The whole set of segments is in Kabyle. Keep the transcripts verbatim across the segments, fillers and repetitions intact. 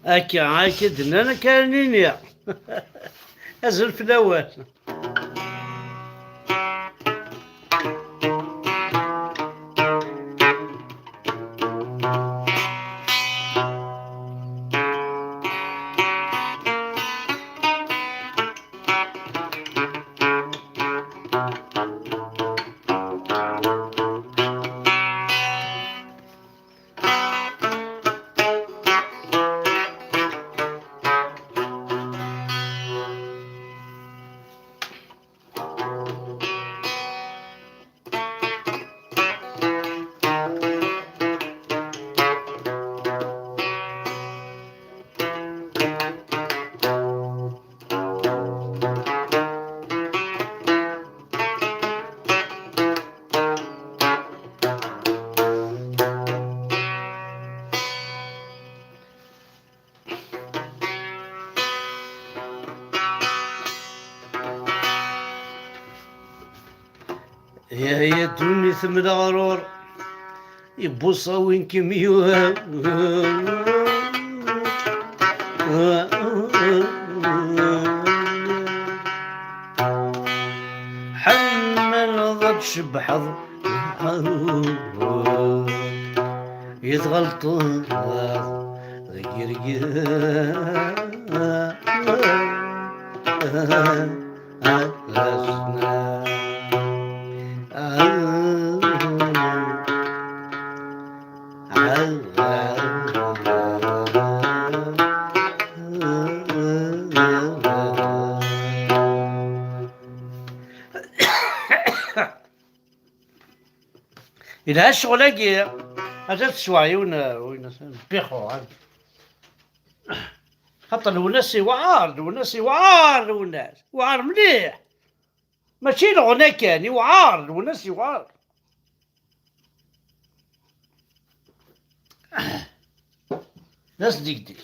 Akka, akka d-nnan, akka ara nini. Azul fell-awen. Yahya ddunit m leɣrur, ibuṣawin-kem yuha. Ḥemmel ad tcebbḥeḍ, i tɣelṭeḍ deg irgaz. Yelha ccɣel-agi. Ad tesweɛ yiwen, uh, win, bixu, ha? Xaṭer Lwennas iwɛer, Lwennas iwɛer, Lwennas iwɛer mliḥ. Mačči leɣna kan, iwɛer, Lwennas iwɛer. D asdegdeg.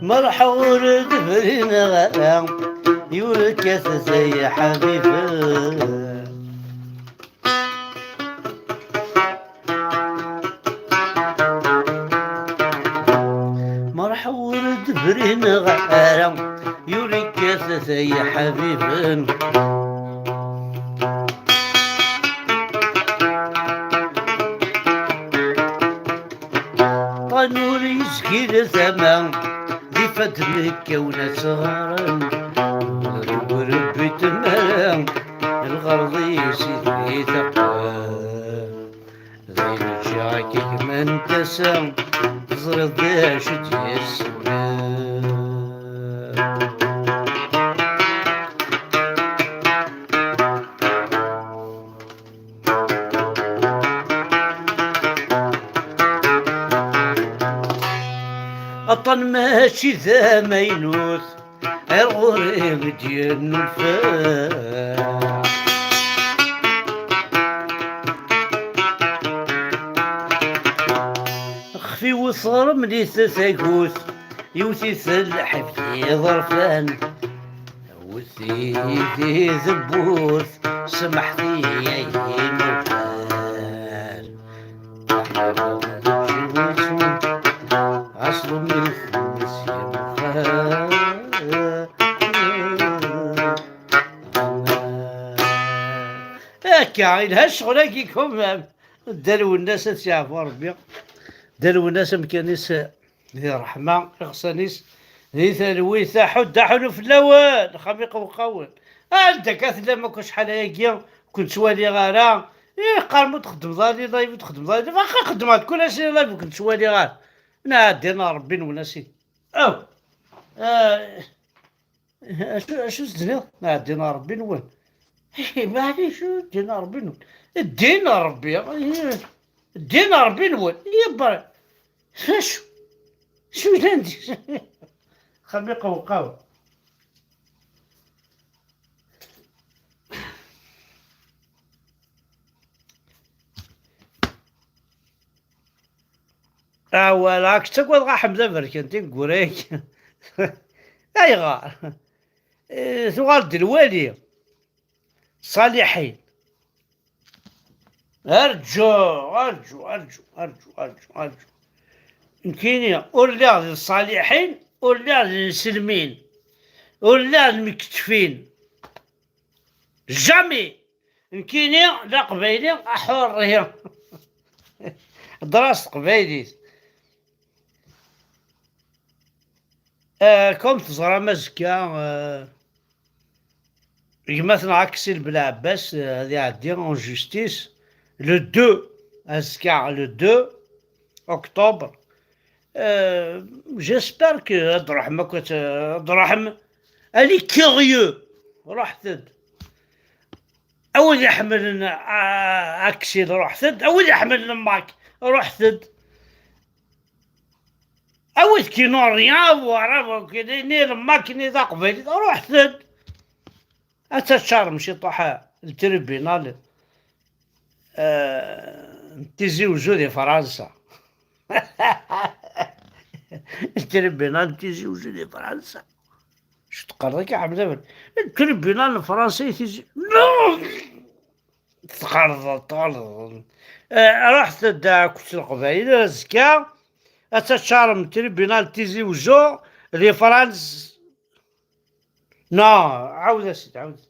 Merḥ ur d-brineɣ ara, yurek-as ay ḥbiben. Merḥ ur d-brineɣ ara, yurek-as ay ḥbiben. Ṭan ur yezgil tama, d ifadden kkawen ad sɣaren. Ur rebbi tmara, lɣerḍ-is i taqwa. D ayen ǧǧiɣ akka gma n tasa, teẓriḍ d acu d-yessewlen. Aṭṭan mačči d amaynut, ar ɣur-i i d-yennulfa. Xef iwet ɣremlit tagut, iwet-it lḥif d iḍerfan. Wet-iyi di tewwurt, semḥet-iyi ay imukan. Ḥyareɣ deg jiwitu, ɣas ḍummet s yemxan. Akka, yelha ccɣel-agi quand même. Dda Lwennas ad s-yeɛfu Rebbi. Dda Lwennas amkan-is di ṛṛeḥma, iɣsan-is di talwit, aḥuddu aḥunu fell-awen, xamiq uqawen. Anda akka tellam akk acḥal ayagi, ur ken-ttwaliɣ ara. Ih, qqarem ur txeddmeḍ ara live, ur txeddmeḍ ara live. Axa xeddmeɣ-d kul ass live, ur ken-ttwaliɣ ara. Nɛeddi n Ṛebbi-nwen a sidi. Aw! Ah, acu, acu s-d-tenniḍ? Nɛeddi n Ṛebbi-nwen. Maɛlic, ddin Ṛebbi-nwen. Ddin Ṛebbi. Ddin Ṛebbi-nwen. Yebber. Acu? Acu yellan deg-s? Xamiq uqaw. Ah, voilà, tettagadeḍ a Ḥmed Aberkan tineggura-agi. Ayɣer? Eh, tuɣal-d lwali. Ṣaliḥin. Arǧu, arǧu, arǧu, arǧu, arǧu, arǧu. Nekkini ur lliɣ d ṣaliḥin, ur lliɣ d inselmin, ur lliɣ d lmekčfin. Jamais! Nekkini d aqbayli aḥurri. Heddeṛ s teqbaylit. Euh, comme teẓram azekka, euh, gma-tneɣ Aksil Belɛebbas, euh, ad iɛeddi en justice le deux, azekka le deux octobre. Euh, j'espère que ad d-truḥem akk, ad d-, ad d-truḥem. Allez curieux, ruḥet-d. A wid iḥemmlen, ah, Aksil, ruḥet-d. A wid iḥemmlen Mac, ruḥet-d. A wid qui n'ont rien à voir avec ni le Mac ni taqbaylit, ruḥet-d. Ad teččarem ciṭuḥ ltribunal, euh, n Tizi Uzzu di Fransa. Ltribunal n Tizi Uzzu di Fransa. Acu teqqareḍ akka, Ḥmed Aben? Ltribunal n Fransa i Tizi. Non! Tqerḍeḍ, tqerḍeḍ. Eh, ruḥet-d akk s Leqbayel azekka. Ad teččarem tribunal Tizi Uzzu di Fransa. Non, ɛawed-as-d, ɛawed.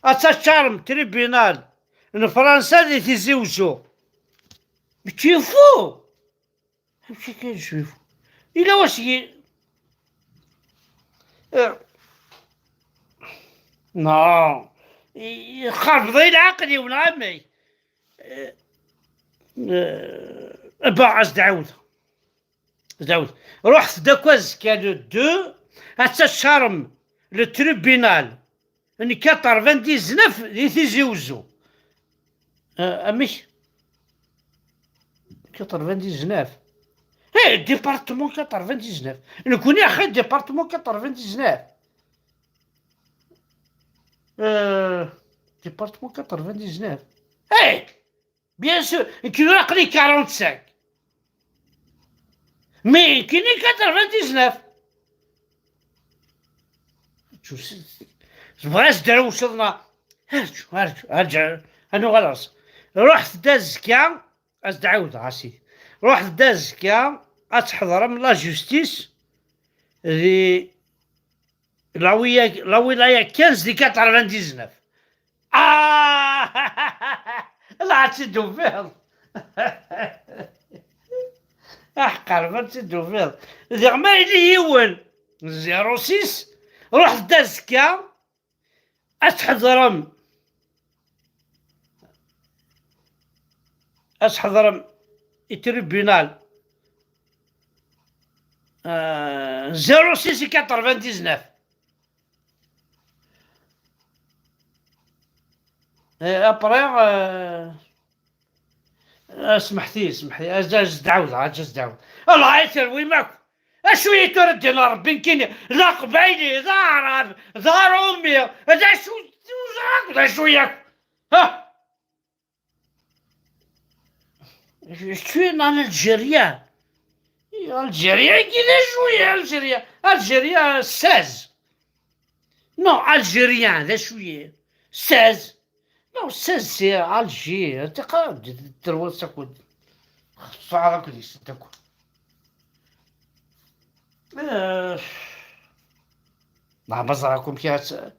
Ad teččarem tribunal n Fransa di Tizi Uzzu. Mačči fou! Amek akka yettcuf? Yella wasgi. Eh, non. Txerbeḍ-iyi leɛqel-iw, neɣ amek? Eh, eh, bah, ad s-d-ɛawdeɣ. Ad s-d-ɛawdeɣ. Ruḥet-d akk azekka le deux, ad teččarem le tribunal n quatre-vingt-dix-neuf di Tizi Uzzu. Eh, amek? Quatre-vingt-dix-neuf. Eh, département quatre-vingt-dix-neuf. Nekkni axi département quatre-vingt-dix-neuf. Euh, département quatre-vingt-dix-neuf. Eh, bien sûr, nekkni aql-i quarante-cinq. Mais nekkni quatre-vingt-dix-neuf. Tebɣa ad s-d-rewseḍ neɣ? Arǧu, arǧu, arǧu, ad nuɣal ɣer-s. Ruḥet-d azekka, ad s-d-ɛawdeɣ a sidi. Ruḥet-d azekka, ad tḥeḍrem la justice di la wilaya, la wilaya quinze di quatre-vingt-dix-neuf. Ah! La ad tt-id-tufiḍ. Aḥeqqar, ma ad tt-id-tufiḍ. Diɣ ma yili yiwen zéro six, ruḥet-d azekka, ad tḥeḍrem, ad tḥeḍrem i tribunal, euh, zéro six quatre-vingt-dix-neuf. Eh, après, euh, ah, smeḥt-iyi, smeḥt-iyi. Ad, ad s-d-ɛawdeɣ, ad s-d-ɛawdeɣ. Allah ay terwim akk. Acu i tura ddin Rebbi nekkini? D aqbayli, d aɛrab, d aṛumi, d acu, d acu yakk? Ha? Je suis un Algérien. Algérien, qui est joué Algérien? Algérien seize. Non, Algérien, d acu ye? Seize. Non, seize, c'est Alger. Teqreb terwa sakud. Xṣara akked yisent akk. Eh, ma ẓriɣ akk amek ara tt-,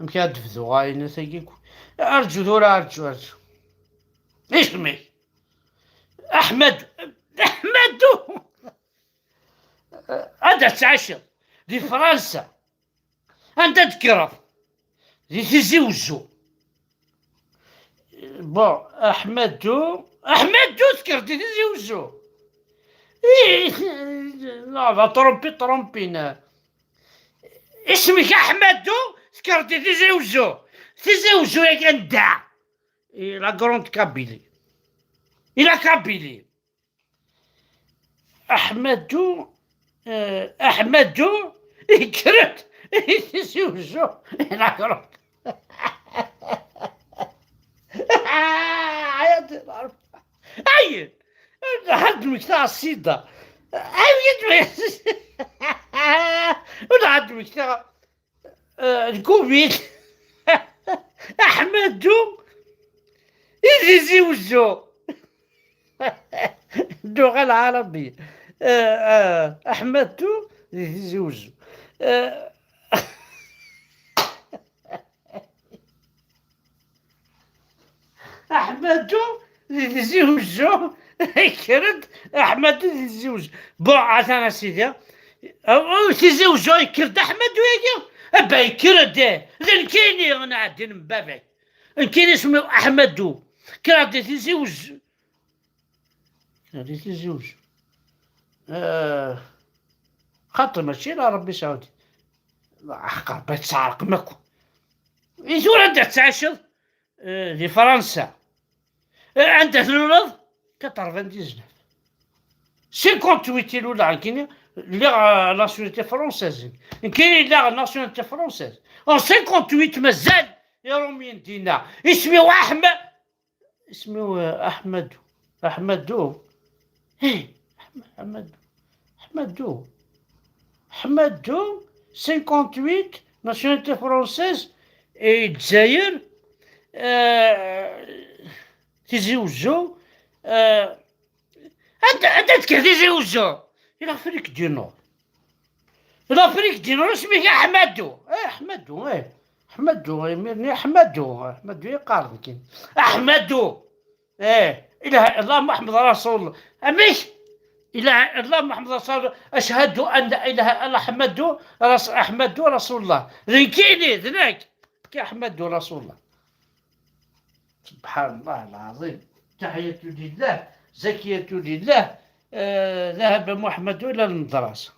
amek ara d-bduɣ ayen tagi akk. Arǧu tura, arǧu, arǧu. Isem-ik? Aḥmed. Aḥmedu. Anda tettɛiceḍ? Di Fransa. Anda d-tekkreḍ? Di Tizi Uzzu. Bon, Aḥmedu, Aḥmedu tekkreḍ di Tizi Uzzu. Ih, la, la trompi, trompi, na. Isem-ik Aḥmedu, tekkreḍ di Tizi Uzzu. Tizi Uzzu-agi anda? I la Grande Kabylie. I la Kabylie. Aḥmadu, eh, Aḥmadu, yekker-d i Tizi Uzzu, i la Grande. Ay, ay, ad d-mmektaɣ ssida. Awi-d. Ur ɛad wektaɣ. Lkubit. Aḥmadu i Tizi Wezzu. Dduɣ a lɛarabi. Aḥmadu di Tizi Wezzu. Aḥmadu di Tizi Wezzu. Yekker-d Aḥmadu di Tizi Wezzu. Bon, atan a sidi. Aw, Tizi Wezzu, yekker-d Aḥmadu-agi. Aba yekker-d, eh. D nekkini, nɛeddi n baba-k. Nekkini isem-iw Aḥmadu. Kkreɣ-d di Tizi Wezzu. Kkreɣ di Tizi Wezzu. Eh, xaṭi mačči la Rebbi Saɛudi. Aqerba tettɛerqem akk. I tura anda tettɛiceḍ? Eh, di Fransa. Eh, anda tluleḍ? Quatre-vingt-dix-neuf. Cinquante-huit i luleɣ nekkini, lliɣ, eh, nationalité française. Nekkini lliɣ nationalité française. En cinquante-huit mazal Iṛumyen dinna. Isem-iw Aḥma-, isem-iw, eh, Aḥmadu. Aḥmadu. Eh, Aḥma-, Aḥmadu. Aḥmadu. Aḥmadu, cinquante-huit, nationalité française, et Dzayer, euh, Tizi Wezzu, euh, anda, anda tekka Tizi Wezzu? Di l'Afrique du Nord. Di l'Afrique du Nord, isem-ik Aḥmadu. Eh, Aḥmadu, eh. Aḥmadu, imir-nni Aḥmadu. Aḥmadu yeqqar-d kan. Aḥmadu. Eh, ilaha illallah Muḥemmed Rasulullah. Amek? Ilaha illallah Muḥemmed Rasulullah. Ashhadu an la ilaha illallah Aḥmadu Ras-, Aḥmadu Rasulullah. D nekkini, d nekk. Ki Aḥmadu Rasulullah. سبحان الله العظيم. تحية لله، زكية لله. آه، ذهب محمد إلى المدرسة.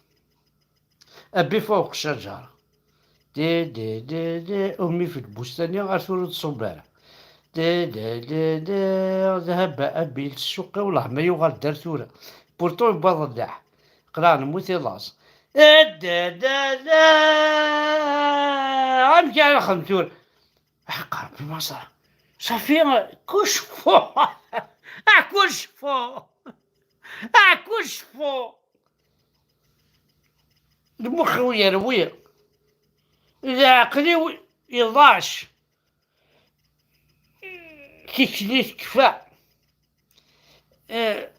أبي فوق الشجرة. دي، دي، دي، دي. أمي في البستان، غير ثورة الصبارة. دي، دي، دي، دي. ذهب أبي للسوق، والله ما يغال دار ثورة. بورتو يبغى ضداح. قرا نموت يلاص. دي، دي، دي. أمشي على خمتور. حق ربي ما صار. صافي، كلش فو. آه، كلش فو. آه، كلش فو. المخ ويروي. إذا عقلي وي-، يضاش. كيكلي تكفى. آه.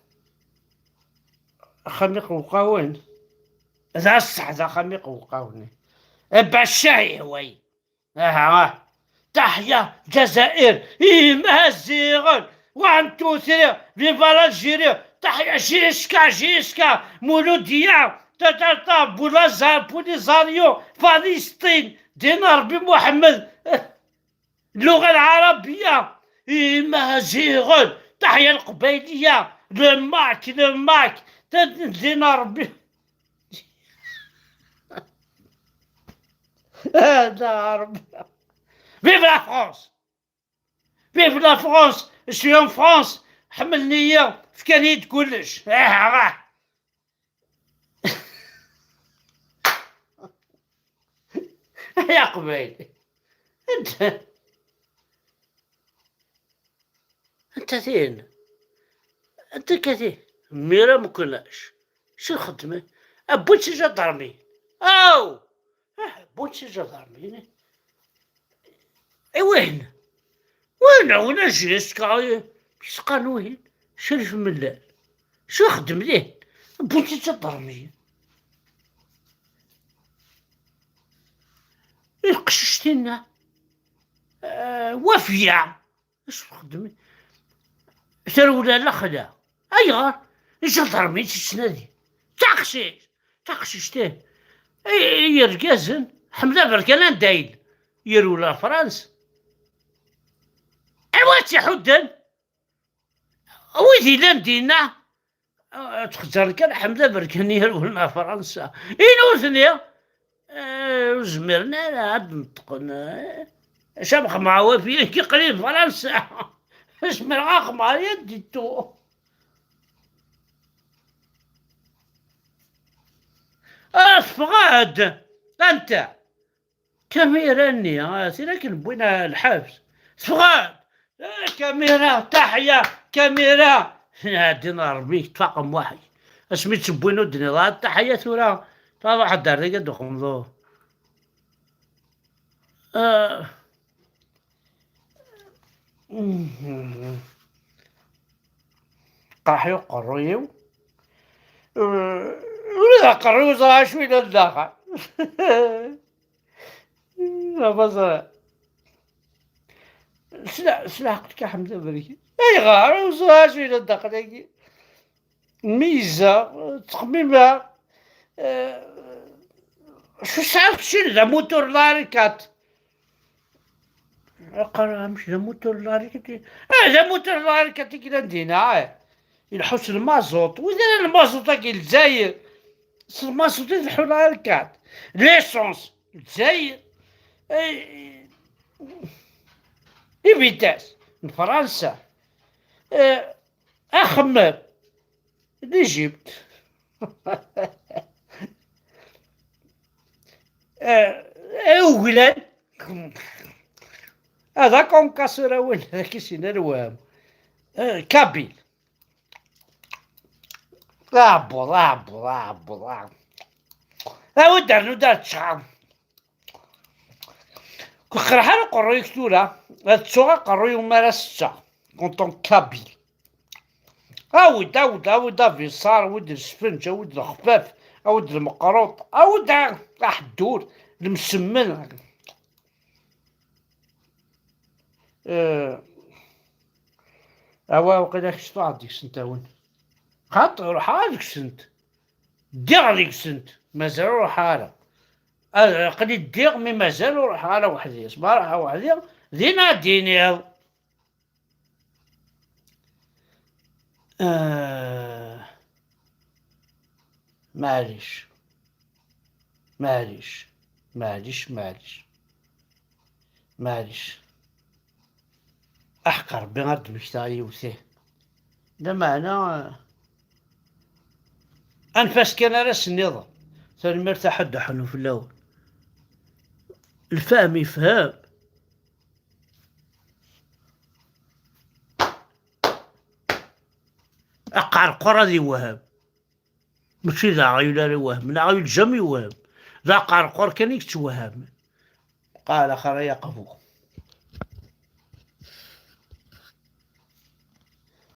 خميق وقاون. ذا الصح، ذا خميق وقاون. أبا الشاي هواي. آه، آه. تحيا الجزائر، إيه، مهزيغن. One, two, three، viva l'Algérie. تحيا جيسكا، جيسكا، مولودية، تا، تا، تا، بولازار، بوليزاريو، فلسطين، دين ربي محمد. اللغة العربية، إيه، مهزيغن. تحيا القبايلية، le Mac، le Mac، تا، دين ربي. هذا ربي. Vive la France! Vive la France! Je suis en France! حملني، فكاني كلش. آه، آه. يا قبايلي. انت، انت فين؟ انت كثير. ميرا مكلاش. شو خدمة؟ أبوتش جدرمي. أو! أه، أبوتش جدرمي. إي وين؟ وين؟ وين جيسكا؟ بيسقان وين؟ شريف ملال. شو خدم ليه؟ أبوتش جدرمي. القششتنا. آه، وافية. اش تخدمي؟ ترولا لخلا. أيغر؟ الجدرمي تسنادي. تقشيش. تقشيش تاه. إي، إي، يرقازن. حمد بركان دايل. يرولا فرانس. ايوا تيحدن. ويدي لان دينا. آه، تخزر كان حمد بركان يرولا فرنسا. إنو ثنيا؟ آه، زمرنا عاد نطقنا. آه، شبخ مع وفي كي قريب فرنسا. اسمر غاخ مع يدي تو. آه، فغاد. أنت. كاميرا ني، آه، سينا كي نبوينا الحبس. فغاد. آه، كاميرا، تحيا، كاميرا. هادي نهار بيك تفاقم واحد. asmi tt-wwin ur d-nniḍ ara ttaḥaya tura. Truḥ-d ar dagi ad d-uqmeḍ. Ah. Qerḥ-i uqerruy-iw. Ula d aqerruy ur ẓriɣ acu yellan daxel. Abaẓar. S leɛqel-ik a Ḥmed Aberkan. Ayɣer ur ẓriɣ acu yellan daxel-agi? Meyza, ttxemmimeɣ, eh, acu sɛiɣ keččini d amutur n larikat? Aqar amek d amutur n larikat? Ah, d amutur n larikat i yellan dinna, ah. Ileḥḥu s lmaẓuṭ. Wid ara lmaẓuṭ-agi Lezzayer, s lmaẓuṭ i tleḥḥu larikat. L'essence, Lezzayer. Eh, Ibitas n Fransa. Eh, Axemmem n Egypt. Eh, uglan. Ad akonkas urawen ad k-isinen ar weham. Eh, Kabil. Aɛebbuḍ, aɛebbuḍ, aɛebbuḍ, aɛebbuḍ. Awi-d rnu-d ar ččar. Ur qerreḥ ara uqerruy-ik tura. Ad ttuɣ aqerruy-iw mi ara setteɣ. En tant que kabyle. Awi-d, awi-d, awi-d abiṣar, awi-d lesfenǧ, awi-d lexfaf, awi-d lmeqruṭ, awi-d a-, aḥeddur, lemsemmen. Eh, awa, waqila kečč truḥeḍ deg-sent a win. Xaṭi, ruḥeɣ deg-sent. Ddiɣ deg-sent. Mazal ur ruḥeɣ ara. Ad, aql-i ddiɣ, mi mazal ur ruḥeɣ ara weḥd-i. Ma ruḥeɣ weḥd-i, din ad d-iniḍ. Ah, maɛlic. Maɛlic. Maɛlic, maɛlic. Maɛlic. Aḥeqq Rebbi ad d-mmektaɣ yiwet, ih. Lameɛna, eh, anef-as kan ara s-nniḍen. Tanemmirt a ḥedd uḥennu fell-awen. Lfahem yefhem. Aqerqur ad iwehhem. Mačči d aɣyul ara iwehhmen, aɣyul jamais iwehhem. D aqerqur kan i yettwehhamen. قال آخر يا قبو.